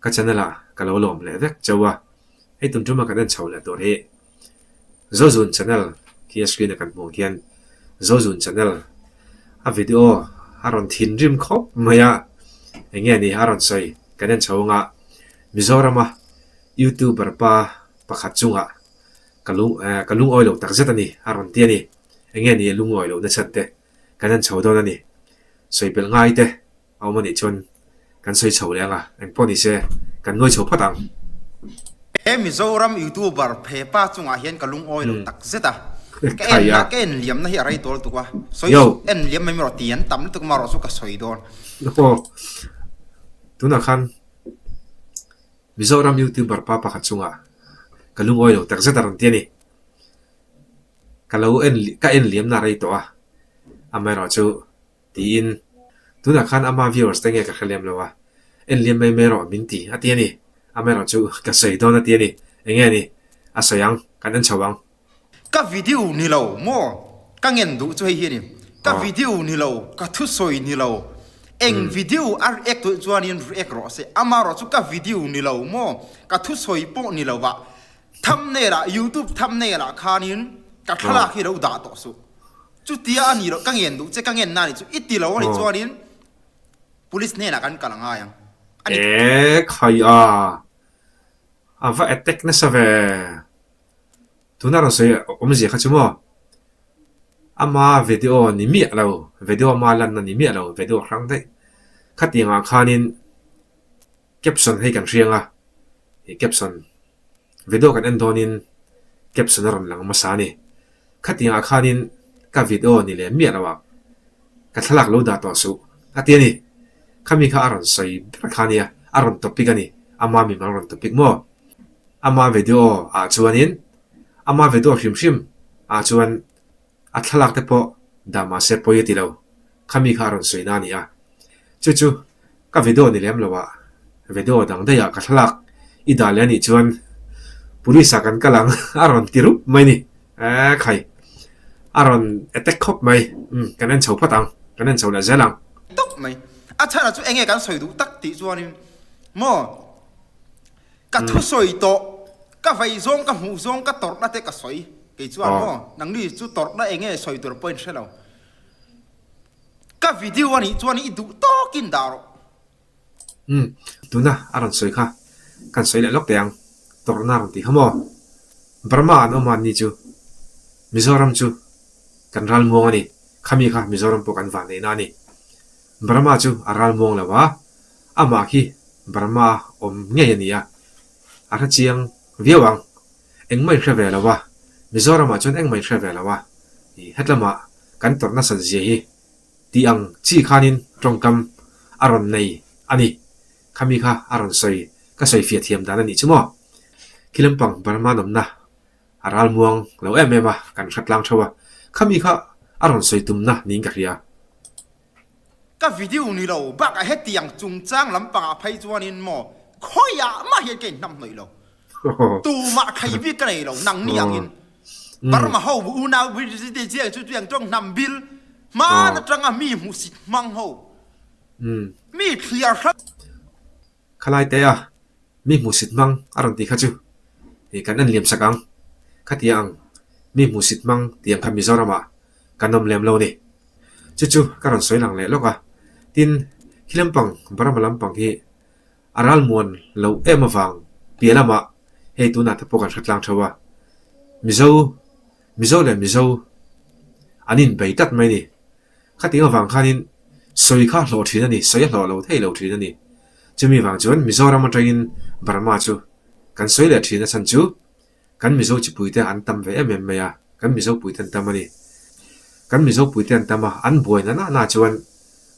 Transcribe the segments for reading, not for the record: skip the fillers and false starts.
Ka channel ah ka lo lawm leh vek chauh a, hei tun tuma kan en chho leh tur hi Zozun channel khi a screen a kan hmuh ang khian Zozun channel a video a rawn thinrim khawp mai a, eng nge ni a rawn sawi kan en chho anga Mizorama youtuber pa pakhat chungah ka lung eh ka lungawi lo takzet a ni a rawn ti a ni, eng nge ni a lungawi lohna chhan te kan en chho dawn a ni, sawi belh ngai te. A awm anih chuan kan sawi chho leh ang a, engpawh ni se kan nuai chho phawt ang. He Mizoram YouTuber phe pa chungah hian ka lungawi lo tak zet a, ka en na ka en liamna hi a rei tawl tuk a, sawi suh en liam mai erawh ti an tam lutuk marawh chu ka sawi dawn. Aw, tunah khan Mizoram YouTuber pa pakhat chungah ka lungawi lo tak zet a rawn ti a ni. Ka lo en ka en liamna a rei tawh a, amaherawh chu Tiin, Tunah khan ama viewers te nge ka hre lem lo a, en liam mai mai rawh min ti a ti a ni. Amaherawh chu ka sawi dawn a ti a ni. Eng nge ni? A sawi ang, kan en chho ang. Ka video ni lo maw? Ka ngen duh chu hei hi a ni. Ka video ni lo, ka thusawi ni lo. Eng video a react duh chuanin react rawh se. Amaherawh chu ka video ni lo maw? Ka thusawi pawh ni lo ah thumbnail ah, youtube thumbnail ah khanin ka thlalak hi lo dah tawh suh. Chutia a ni loh, ka ngen duh che, ka ngen na nih chu i ti lo a nih chuanin Police hnenah kan kal a ngai ang. A ni. E khai a, a va attack nasa ve. Tuna rawn sawi awmzia kha chu maw? Ama video ni miah lo, video ama lanna ni miah lo, video hrang daih. Khatiangah khanin caption hei kan hriang a, ih caption video kan en dawnin caption a rawn lang hmasa a ni. Khatiangah khanin ka video ni leh miah loh ah ka thlalak lo dah tawh suh a ti a ni. Khami kha a rawn sawi ber kha a nia, a rawn topic a ni, ama mimal rawn topic maw? Ama video ah chuanin ama video hrim hrim ah chuan A thlalak te pawh dah mah se pawi a ti lo, khami kha a rawn sawi na a ni a. Chu chu ka video ni lem lo ah, video dang daih ah ka thlalak i dah leh a nih chuan police ah kan kal ang a rawn ti rup mai ni. Eee khai, a rawn attack khawp mai, umm kan en chho phawt ang, kan en chho leh zel ang. Tawp mai. A chhan ah chu enge kan sawi duh tak tih chuanin maw Ka thusawi tawh, ka vei zawng, ka hmuh zawng, ka tawrhna te ka sawi. Kei chuan maw, nangni chu tawrhna eng nge sawi tur pawh in hre lo. Ka video a nih chuan i duh tawkin dah rawh. Umm, tuna a rawn sawi kha kan sawi leh lawk teh ang, tawrhna a rawn ti kha maw? Burma an awm a ni chu, Mizoram chu kan ralmuang a ni, khami kha Mizoram pawh kan vanneihna a ni. Burma chu a ralmuang lo a, amah khi Burma awm ngei a ni a, a hre chiang viau ang. Engmah in hre ve lo a, Mizoramah chuan engmah in hre ve lo a, ih hetlamah kan tawrh nasat zia hi tih ang chi khanin tawngkam a rawn nei a ni. Khami kha a rawn sawi, ka sawi fiah thiam dan a nih chu maw? Khi lampang Burma nawmna a ralmuang lo em em a, kan hre tlang theuh a, khami kha a rawn sawi tumna niin ka hria. Ka video ni lo bakah hetiang chungchang lampangah phei chuanin maw khawiah mah hian ka inhnam hnawih lo. Tumah thei bik ka nei lo nangni angin. Burma ho unau chiang chu chuang tawng hnam bil hman atanga mi hmuhsit hmang ho mi thliar hrang. Khalai te a mi hmuhsit hmang a rawn tih kha chu ih kan en liam sak ang. Khatia ang mi hmuhsit hmang tih ang kha Mizoramah kan awm lem lo ni. Chu chu ka rawn sawi lang leh lawk a. Tin, khi lampang Burma lampang hi a ralmuan loh em avang piah lamah hei tunah te pawh kan hre tlang theuh a. Mizo, Mizo leh Mizo an inbei tlat mai ni. Khatiang avang khanin sawi kha hlawh thin a ni, sawi a hlawh lo thei lo thin a ni. Chumi vang chuan Mizoram atangin Burma chu kan sawi leh thin a chhan chu kan Mizo chipuite an tam ve em em mai a, kan Mizo puite an tam a ni. Kan Mizo puite an tam a, an buai na na na chuan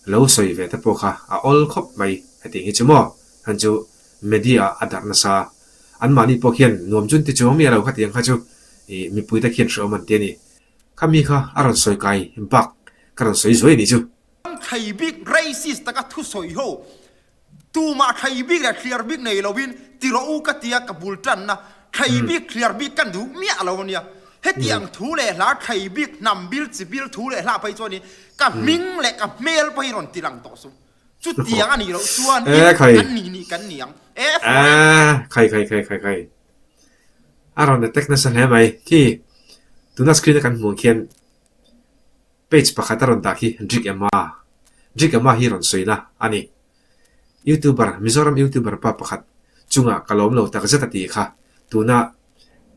lo sawi ve te pawh kha a awl khawp mai hetiang hi chu maw? Hran chu media ah a darh nasa, anmahni pawh khian nuam chun ti chuang miah lo khatiang kha chu ih mipuite khian hrehawm an ti a ni. Kha mi kha a rawn sawi kai bak ka rawn sawi zuai a nih chu. Thlei bik racist taka thu sawi ho tumah thlei bik leh thliar bik nei lovin ti rawh u ka tia ka bul tanna thlei bik thliar bik kan duh miah lo ania. Hetiang thu leh hla thlei bik hnam bil chi bil thu leh hla phei chuanin ka hming leh ka hmel pawh hi rawn ti lang tawh suh. Chutiang a nih loh chuan in kan nih nih kan ni ang. E for e. Khai khai khai khai khai. A rawn attack nasa hle mai. Khi tuna screen a kan hmuh ang khian page pakhat a rawn dah khi Drik Emma. Drik Emma hi rawn sawina a ni. Youtuber, Mizoram Youtuber pa pakhat chungah ka lawm lo takzet a tih kha tuna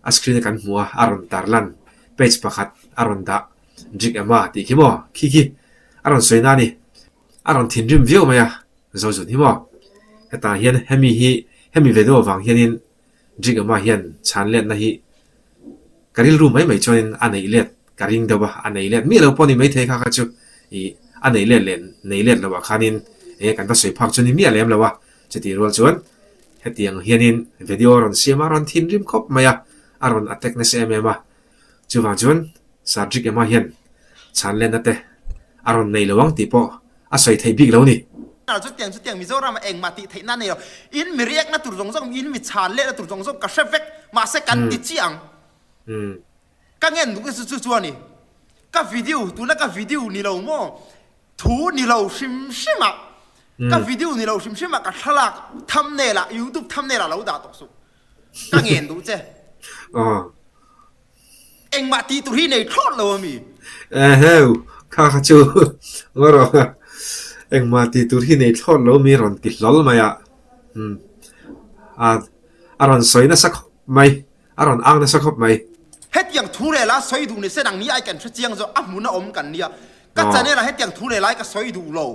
a screen a kan hmu a, a rawn tarlan page pakhat a rawn dah Drik Emma tih khi maw? Khi khi a rawn sawina a ni. A rawn thinrim viau mai a, Zozun hi maw? Hetah hian hemi hi hemi video vang hianin Drik Emma hian chhan letna hi ka rilru mai mai chuanin a neih let ka ring deuh a, a nei let miah lo pawh ni maithei kha kha chu ih a neih let leh nei let loh ah khanin enge kan va sawi phak chu ni miah lem lo a, chutih rual chuan hetiang hianin video a rawn siam a, a rawn thinrim khawp mai a, a rawn attack nasa em em a, chuvang chuan Sir Drik Emma hian chhan letna te a rawn nei lo ang tih pawh a sawi theih bik lo ni. Chutiang chutiang Mizoram ah engmah tih theihna a nei lo. In mi riakna tur zawng zawng, in mi chhan lehna tur zawng zawng ka hre vek. Mahse kan ti chiah ang. Ka ngen duh chu chu chu a ni. Ka video, tuna ka video ni lo maw? Thu ni lo hrim hrim ah, ka video ni lo hrim hrim ah ka thlalak thumbnail ah, youtube thumbnail ah lo dah tawh suh. Ka ngen duh che. Engmah tih tur hi nei thlawt lo a mi? Eheu, kha kha chu ngaw rawh. Engmah tih tur hi nei thlawt lo mi rawn ti hlawl mai a. Umm, a a rawn sawi nasa khawp mai, a rawn ang nasa khawp mai. Hetiang thu leh lai sawi duh ni se nang ni ai kan hre chiang zawk, a hmun a awm kan nia. Ka channel ah hetiang thu leh lai ka sawi duh lo.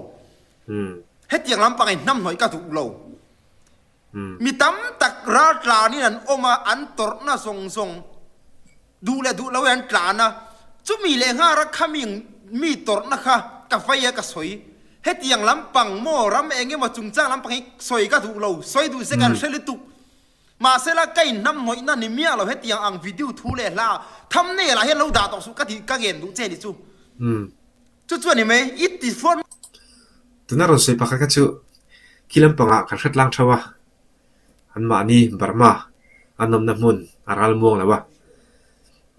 Hetiang lampang in hnamhnawih ka duh lo. Mi tam tak raltlanin an awm a, an tawrhna zawng zawng duh leh duh loin an tlan a. Chumi leh nghara khami mi tawrhna kha ka vei a ka sawi. Hetiang lampang maw ram eng emaw chungchang lampang hi sawi ka duh lo, sawi duh se kan hre lutuk. Mahsela ka inhnamhnawihna ni miah lo hetiang ang video thu leh hla thumbnail ah hian lo dah tawh suh ka tih ka ngen duh che ni chu. Chu chu a ni mai, i ti fuat. Tuna rawn sawi pakhat kha chu khi lampangah kan hre tlang theuh a, anmahni Burma an awmna hmun a ral muang lo a,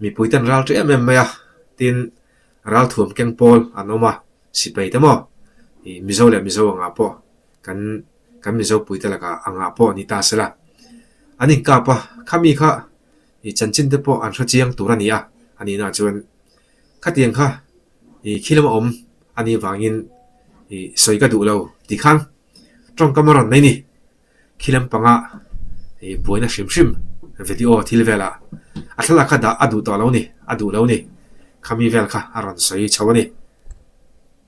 mipui te an ral ṭih em em mai a, tin ralthuam keng pawl an awm a, sipai te maw ih Mizo leh Mizo angah pawh kan kan Mizo puite lakah angah pawh ni ta se la, an inkap a, khami kha ih chanchin te pawh an hre chiang tur a ni a, a nihna chuan khatiang kha ih khi lama awm a nih vangin ih sawi ka duh lo tih khan tawngkam a rawn nei ni. Khi lampanga ih buaina hrim hrim video thil velah a thlalak kha dah a duh tawh lo ni, a duh lo ni. Khami vel kha a rawn sawi chho a ni.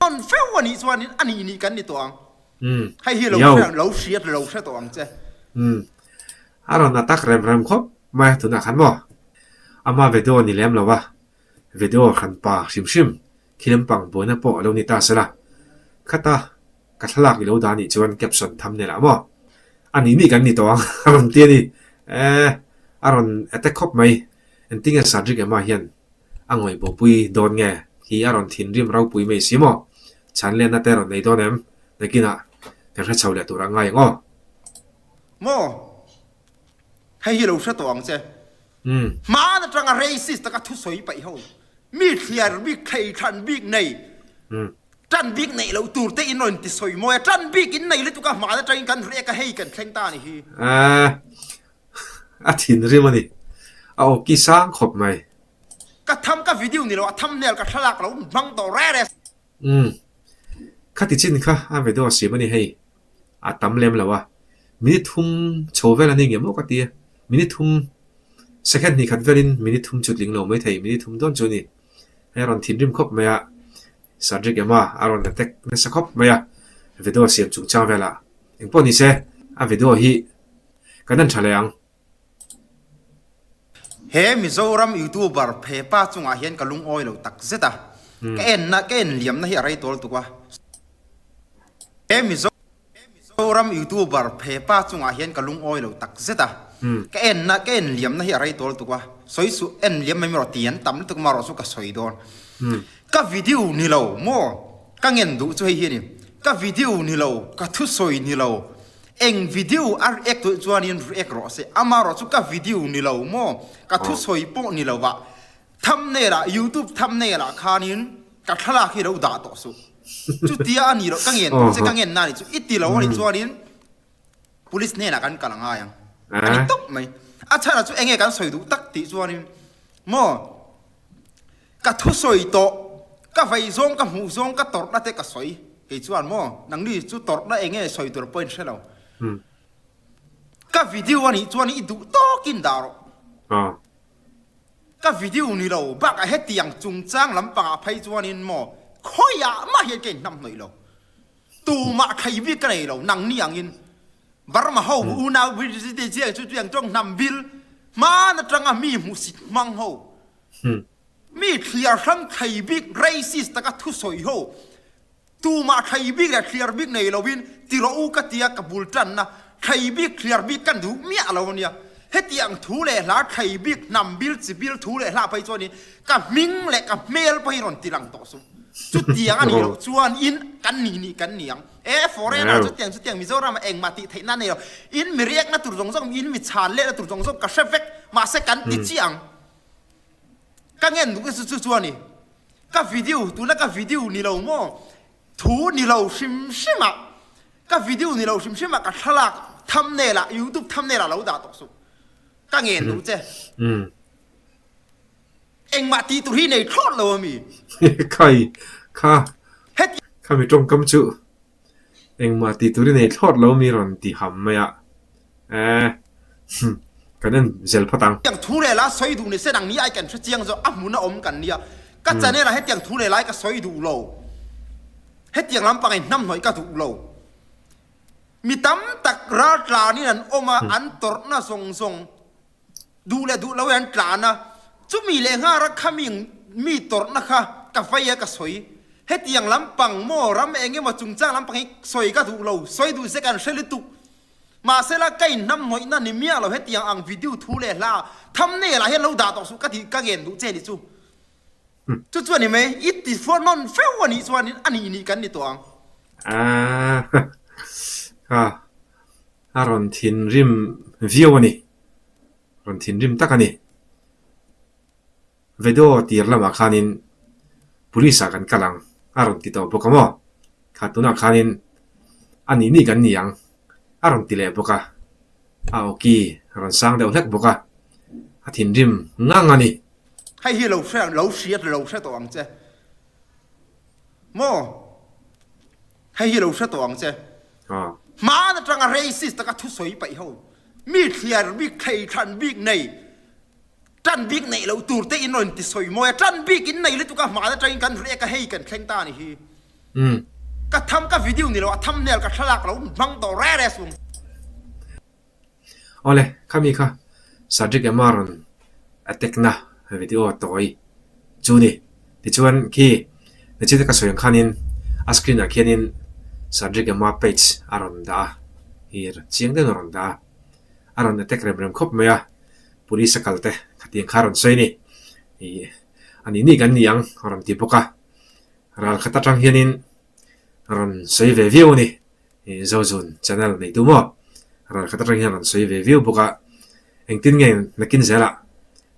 Rawn feuh a nih chuanin a nih nih kan ni tawh ang. Hei hi lo hre lo hriat lo hre tawh ang che. Umm. A rawn attack rem rem khawp mai a tunah khan maw? Ama video ni lem lo a, Video hran pa hrim hrim khi lampang buaina pawh a lo ni ta sela. Khata ka thlalak i lo dah nih chuan caption thumbnail ah maw? A nih nih kan ni tawh ang a rawn ti a ni. Eh, a rawn attack khawp mai. Engtinge Sadrik Emma hian a ngawih bopui dawn nge hi a rawn thinrim ropui mai si maw? Chhan lenna te rawn nei dawn em? Nakinah kan hre chho leh tur a ngai ang aw. Maw? Hei hi lo hre tawh ang che. Hmaan atanga racist taka thusawi paih ho, mi thliar bik, thlei thlan bik nei, tan bik neih loh tur te in rawn ti sawi mawi a, tan bik in nei lutuk a hmaan atangin kan rek a hei kan thleng ta a ni hi. A thinrim a ni. A awki sang khawp mai. Ka tham ka video ni lo a thumbnail ka thlalak lo hmang tawh reh reh. Umm. Khati chin kha a video siam a ni hei. A tam lem lo a. Minute thum chho vel a ni nge maw ka ti a. Minute thum second hnih khat velin minute thum chu tling lo mai thei minute thum dawn chu a ni. Hei a rawn thinrim khawp mai a. Sadrik Emma a rawn attack nasa khawp mai a. Video siam chungchang velah engpawh ni se a video hi kan en tha leh ang. He Mizoram YouTuber phe pa chungah hian ka lungawi lo tak zet a, ka enna ka en liamna hi a rei tawl tuk a. He Mizoram YouTuber phe pa chungah hian ka lungawi lo tak zet a, ka enna ka en liamna hi a rei tawl tuk a, sawi suh en liam mai marawh ti an tam lutuk marawh chu ka sawi dawn. Ka video ni lo maw ka ngen duh chu hei hi a ni, ka video ni lo, ka thusawi ni lo, Eng video a react duh chuanin react rawh se, amarawh chu ka video ni lo maw, ka thusawi pawh ni lo ah thumbnail ah youtube thumbnail ah khanin ka thlalak hi lo dah tawh suh. Chutia a ni loh ka ngen tawh che ka ngen na ni chu i ti lo a nih chuanin. Police hnenah kan kal a ngai ang. A ni tawp mai. A chhanah chu enge kan sawi duh tak tih chuanin maw ka thusawi tawh, ka vei zawng, ka hmuh zawng, ka tawrhna te ka sawi kei chuan maw nangni chu tawrhna enge sawi tur pawhin hre lo. Ka video a nih chuan i duh tawkin dah rawh. Ka video ni lo bakah hetiang chungchang lampangah phei chuanin maw khawiah mah hian ka inhnamhnawih lo. Tumah thlei bik ka nei lo, nangni angin Burma ho unau chiang chu chiang chuang hnam bil hman atanga mi hmuhsit hmang ho, mi thliar hrang thlei bik racist taka thusawi ho, tumah thlei bik leh thliar bik nei loin ti rawh u ka tia ka bul tanna thlei bik thliar bik kan duh miah lo ania. Hetiang thu leh hla thlei bik hnam bil chi bil thu leh hla phei chuanin ka hming leh ka hmel pawh hi rawn ti lang tawh suh. Chutiang a nih loh chuan in kan nih nih kan ni ang. E foreigner chutiang chutiang Mizoram ah engmah tih theihna a nei lo. In mi riakna tur zawng zawng, in mi chhan lehna tur zawng zawng ka hre vek. Mahse kan ti chiah ang. Ka ngen duh chu chu chu a ni. Ka video, tuna ka video ni lo maw? Thu ni lo hrim hrim ah, ka video ni lo hrim hrim ah ka thlalak thumbnail ah, youtube thumbnail ah lo dah tawh suh. Ka ngen duh che. Engmah tih tur hi nei thlawt lo a mi? Khai, kha, kha mi tawngkam chu engmah tih tur hi nei thlawt lo a mi rawn ti ham mai a. Eh, kan en zel phawt ang. Hetiang thu leh lai sawi duh ni se nang ni ai kan hre chiang zawk a hmun a awm kan nia. Ka channel ah hetiang thu leh lai ka sawi duh lo. Hetiang lampang in hnamhnawih ka duh lo. Mi tam tak raltlan in an awm a, an tawrhna zawng zawng. Duh leh duh lo hian tlan a, chumi leh nghara khami mi tawrhna kha ka vei a ka sawi. Hetiang lampang maw ram eng emaw chungchang lampang hi sawi ka duh lo, sawi duh se kan hre lutuk. Mahsela ka inhnamhnawihna ni miah lo hetiang ang video thu leh hla thumbnail ah hian lo dah tawh suh ka tih ka ngen duh che ni chu. Chu chu a ni mai, i ti fo nawn feuh a nih chuanin a nih nih kan ni tawh ang. Aaa ha. A rawn thinrim viau a ni. Rawn thinrim tak a ni. Video tir lamah khanin Police ah kan kal ang a rawn ti tawh bawk a maw? Kha tunah khanin a nih nih kan ni ang a rawn ti leh bawk a. A awki a rawn sang deuh hlek bawk a. A thinrim ngang a ni. Hei hi lo hre lo hriat lo hre tawh ang che maw? Hei hi lo hre tawh ang che. Hmaan atanga racist taka thusawi paih ho, mi thliar bik, thlei thlan bik nei, tan bik neih loh tur te in rawn ti sawi mawi a, tan bik in nei lutuk a hmaan atangin kan rek a hei kan thleng ta a ni hi. Ka tham ka video ni lo a thumbnail ka thlalak lo hmang tawh re re sung. Awle, khami kha Sadrick Emma rawn attack na video tawi chu ni. Tichuan khi nichina ka sawi ang khanin a screen ah khianin Sadrick Emma page a rawn dah a, hi chiang deuhin a rawn dah a, a rawn attack rem rem khawp mai a, police a kal te khatiang kha a rawn sawi a ni. Ih a nih nih kan ni ang a rawn ti bawk a, ral khat atang hianin a rawn sawi ve viau a ni. Zozun channel nei tu maw? Ral khat atang hian a rawn sawi ve viau bawk a, engtin nge nakin zelah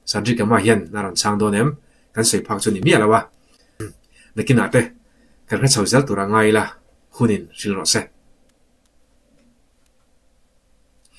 Sadri Kama hian a rawn chhang dawn em? Kan sawi phak chu ni miah lo a, nakinah te kan hre chho zel tur a ngai ila hunin hrilh rawh se.